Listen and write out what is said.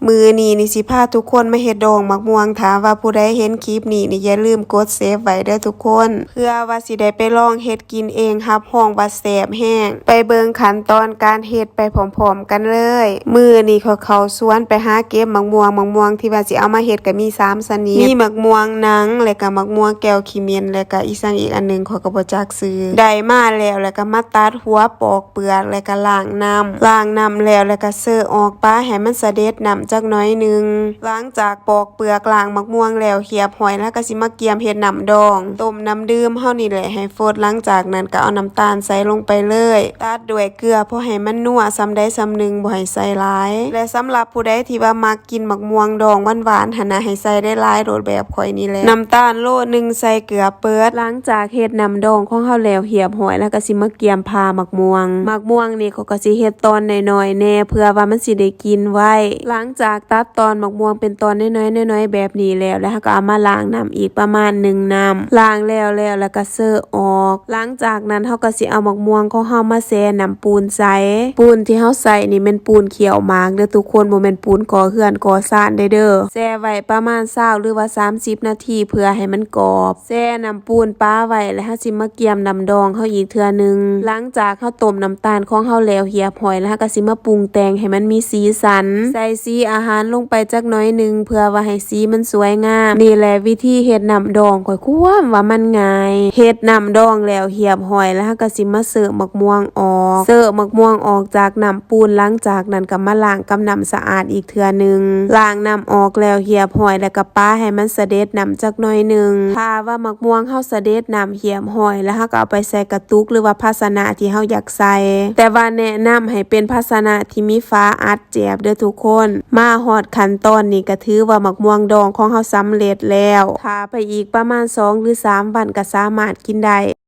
ມື້ນີ້ນີ້ຊິພາທຸກຄົນມາເຮັດດອງໝາກມ່ວງ. ຖ້າວ່າຜູ້ໃດເຫັນຄລິບນີ້ນີ້ ຢ່າລືມກົດເຊບໄວ້ເດີ້ທຸກຄົນ ເພື່ອວ່າຊິໄດ້ໄປລອງເຮັດກິນເອງ ຮັບຮອງວ່າແຊບແຮງ. ໄປເບິ່ງຂັ້ນຕອນການເຮັດໄປພ້ອມໆກັນເລີຍ. ມື້ນີ້ຂ້ອຍເຂົ້າສວນໄປຫາເກັບໝາກມ່ວງ. ໝາກມ່ວງທີ່ວ່າຊິເອົາມາເຮັດກໍມີສາມຊະນິດ ມີໝາກມ່ວງໜັງ ແລະກະໝາກມ່ວງແກ້ວຂີ້ເໝັນ ແລະກະອີ່ຫຍັງອີກອັນໜຶ່ງ ຂ້ອຍກໍບໍ່ຈັກຊື່. ໄດ້ມາແລ້ວ ແລະກະມາຕັດຫົວ ປອກເປືອກ ແລະກະລ້າງນ້ຳ ລ້າງນ້ຳແລ້ວ ແລະກະເຊີອອກ ປະໃຫ້ມັນສະເດັດນ້ຳຈັກໜ້ອຍໜຶ່ງ. ຫຼັງຈາກປອກເປືອກ ລ້າງໝາກມ່ວງແລ້ວຮຽບຮ້ອຍ ແລ້ວກໍຊິມາກຽມເຮັດນ້ຳດອງ ຕົ້ມນ້ຳດື່ມເຮົານີ້ແຫຼະໃຫ້ຟົດ. ຫຼັງຈາກນັ້ນກໍເອົານ້ຳຕານໃສ່ລົງໄປເລີຍ ຕັດດ້ວຍເກືອ ພໍໃຫ້ມັນນົວສ່ຳໃດສ່ຳໜຶ່ງ ບໍ່ໃຫ້ໃສ່ຫຼາຍ. ແລະສຳລັບຜູ້ໃດທີ່ວ່າມັກກິນໝາກມ່ວງດອງຫວານໆຫັ້ນນະ ໃຫ້ໃສ່ຫຼາຍໆໂລດ ແບບຂ້ອຍນີ້ແຫຼະ. ນ້ຳຕານໂລໜຶ່ງ ໃສ່ເກືອເປີດ. ຫຼັງຈາກເຮັດນ້ຳດອງຂອງເຮົາແລ້ວຮຽບຮ້ອຍ ແລ້ວກໍຊິມາກຽມຜ່າໝາກມ່ວງ. ໝາກມ່ວງນີ້ ຂ້ອຍກໍຊິເຮັດຕອນນ້ອຍໆແດ່ ເພື່ອວ່າມັນຊິໄດ້ກິນໄວ. ຫຼັງຈາກຕັດຕອນໝາກມ່ວງເປັນຕອນນ້ອຍໆ ນ້ອຍໆແບບນີ້ແລ້ວ ແລ້ວເຮົາກໍເອົາມາລ້າງນ້ຳອີກປະມານໜຶ່ງນ້ຳ ລ້າງແລ້ວແລ້ວ ແລ້ວກໍເຊີອອກ. ຫຼັງຈາກນັ້ນເຮົາກໍຊິເອົາໝາກມ່ວງຂອງເຮົາມາແຊ່ນ້ຳປູນໃສ. ປູນທີ່ເຮົາໃຊ້ນີ້ແມ່ນປູນຂ້ຽວໝາກເດີ້ທຸກຄົນ ບໍ່ແມ່ນປູນກໍ່ເຮືອນກໍ່ຊານໃດເດີ້. ແຊ່ໄວ້ປະມານຊາວ ຫຼືວ່າສາມສິບນາທີ ເພື່ອໃຫ້ມັນກອບ. ແຊ່ນ້ຳປູນປະໄວ້ ແລ້ວເຮົາຊິມາກຽມນ້ຳດອງເຮົາອີກເທື່ອໜຶ່ງ. ຫຼັງຈາກເຮົາຕົ້ມນ້ຳຕານຂອງເຮົາແລ້ວຮຽບຮ້ອຍ ແລ້ວເຮົາກໍຊິມາປຸງແຕ່ງໃຫ້ມັນມີສີສັນ ໃສ່ສີອາຫານລົງໄປຈັກໜ້ອຍໜຶ່ງ ເພື່ອວ່າໃຫ້ສີມັນສວຍງາມ. ນີ້ແຫຼະວິທີເຮັດນ້ຳດອງ ຂ້ອຍຄວາມວ່າມັນງ່າຍ. ເຮັດນ້ຳດອງແລ້ວຮຽບຮ້ອຍ ແລ້ວເຮົາກໍຊິມາເຊີໝາກມ່ວງອອກ ເຊີໝາກມ່ວງອອກຈາກນ້ຳປູນ. ຫຼັງຈາກນັ້ນກໍມາລ້າງກັບນ້ຳສະອາດອີກ ເທື່ອໜຶ່ງ. ລ້າງນ້ຳອອກແລ້ວຮຽບຮ້ອຍ ແລ້ວກໍປະໃຫ້ມັນສະເດັດນ້ຳຈັກໜ້ອຍໜຶ່ງ. ຖ້າວ່າໝາກມ່ວງເຮົາສະເດັດນ້ຳຮຽບຮ້ອຍ ແລ້ວເຮົາກໍເອົາໄປໃສ່ກະຕຸກ ຫຼືວ່າພາຊະນະທີ່ເຮົາຢາກໃສ່. ແຕ່ວ່າແນະນຳໃຫ້ເປັນພາຊະນະທີ່ມີຝາອັດແຈບເດີ້ທຸກຄົນ. ມາຮອດຂັ້ນຕອນນີ້ ກໍຖືວ່າໝາກມ່ວງດອງຂອງເຮົາສຳເລັດແລ້ວ. ຖ້າໄປອີກປະມານສອງ ຫຼື ສາມວັນ ກໍສາມາດກິນໄດ້.